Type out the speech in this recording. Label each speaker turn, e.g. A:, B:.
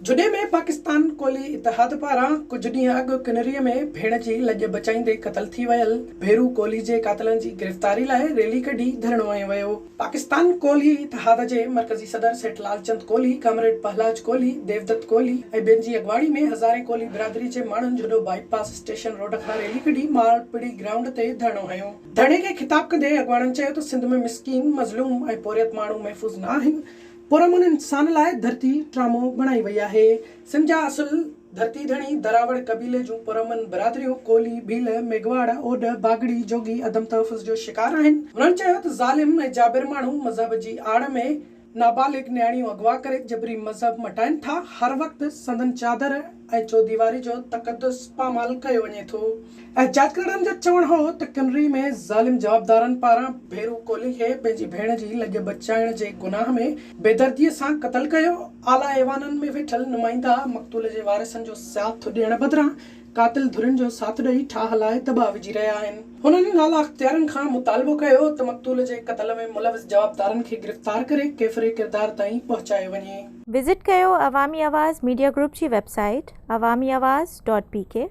A: جهڏي ۾ پاڪستان ڪولهي اتحاد پاران ڪجهه ڏينهن اڳ ڪنري ۾ ڀيڻ جي لڄ بچائيندي قتل ٿي ويل ڀيرو ڪولهي جي قاتلن جي گرفتاري لاء ريلي ڪڍي ڌرڻو هنيو ويو. پاڪستان ڪولهي اتحاد جي مرڪزي صدر سيٺ لالچند ڪولهي، ڪامريڊ پهلاج ڪولهي، ديودت ڪولهي ۽ ٻين جي اڳواڻي ۾ هزارين ڪولهي برادري جي ماڻهن Jhuddo bypass station road کان ريلي ڪڍي مالپڙي گرائونڊ تي ڌرڻو هنيو. ڌرڻي کي خطاب ڪندي اڳواڻن چيو ته سنڌ ۾ مسڪين، مظلوم ۽ پورهيت ماڻهو محفوظ نه آهن، پرامن انسان لاء ڌرتي ٽرامو بڻائي وئي آهي. سنڌ جا اصل ڌرتي ڌڻي دراوڙ قبيلي جون پرامن برادريون ڪولهي، ڀيل، ميگهواڙ، اوڏ، باگڙي، جوڳي عدم تحفظ جو شڪار آهن. هنن چيو ته ظالم ۽ جابر ماڻهو مذهب جي آڙ ۾ نابالغ نياڻيون اغوا ڪري جبري مذهب مٽائن ٿا، هر وقت سندن چادر ۽ چوديواري جو تقدس پامال ڪيو وڃي ٿو. احتجاج ڪندڙن جو چوڻ هو ته ڪنري ۾ ظالم جوابدارن پاران ڀيرو ڪولهي کي پنهنجي ڀيڻ جي لڄ بچائڻ جي گناهه ۾ بيدردي سان قتل ڪيو، اعليٰ ايوانن ۾ ويٺل نمائندا مقتول جي وارثن جو ساٿ ڏيڻ بدران قاتل ڌرين جو ساٿ ڏئي ٺاهه لاء دٻاء وجهي رهيا آهن. هنن اعليٰ اختيارين کان مطالبو ڪيو ته مقتول جي قتل ۾ ملوث جوابدارن کي گرفتار ڪري ڪيفري ڪردار تائين پهچايو وڃي.
B: وزٽ ڪيو عوامي آواز ميڊيا گروپ جي website Awami Awaz dot P K.